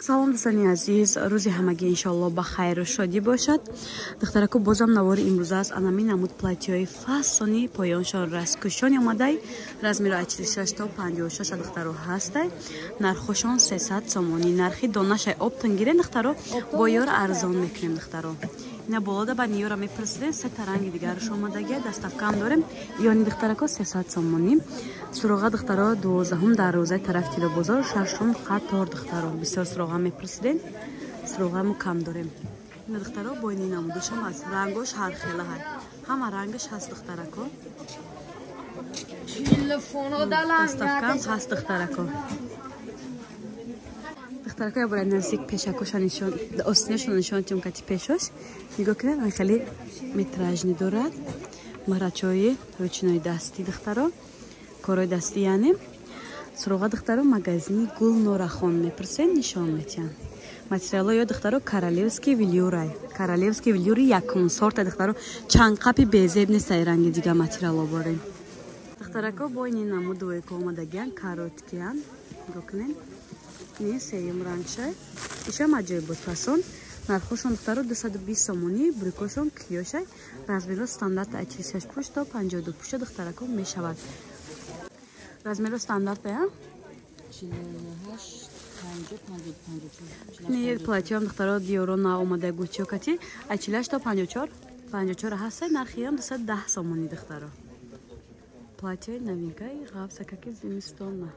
Салом, дӯстони азиз, рӯзи ҳамагӣ иншоалло ба хайру шодӣ бошад. Духтараку, бозам навори имрӯза аст. Анами намуд платьёи фасони поёншон раскушони омадай, размеро аз 46 то 56, духтаро, ҳастай. Нархошон 300 сомонӣ, нархи донашай. Оптом гирен, духтаро, бо ёра арзон мекунем, духтаро. Ина болода ба ниёра мепурсидем, сета ранги дигараш омадагия, доставкаам дорем. Ёни, духтарако, 300 сомонӣ. Суроға, духтаро, 12-ум дарвозаи тарафи Тилобозор, шашум қатор, духтаро. Бисёр суроға мепурсидем, суроғамо кам дорем. Ина, духтаро, бойни намудошам аст, рангош ҳархела ҳай, ҳама рангаш ҳаст, духтарако. Доставкаам ҳаст, духтарако. Духтарако, я бора наздик пешакоша нишон, остинашон нишон тюм. Кати пешош нигоҳ кунед, ан хеле метражни дорад, марачои ручной, дастӣ, духтаро, корои дастӣ яъне. Суроға, духтаро, магазини Гулнорахон мепурсем, нишон метиҳанд. Материало ё, духтаро, королевский велюрай, королевский велюри якум сорта, духтаро, чандқапи безеб нестай ранги дига материало борем. Духтарако, бо ини намуд двойка омадагиян, короткиян, нигоҳ кунед, ни сеюм рангшай, ишам аҷоиб буд фасон. Нархошон, духтаро, 220 сомонӣ. Брюкошон клёшай, размеро стандарт аз 46 пуш то 52 пуша, духтарако, мешавад. Размеро стандарт, не платьём, духтаро, диёро на омада, гучиё кати аз 48 то 54, 54 ҳастай. Нархиам 210 сомонӣ, духтаро. Платьёи новинкаи ғафсакаки зимистона.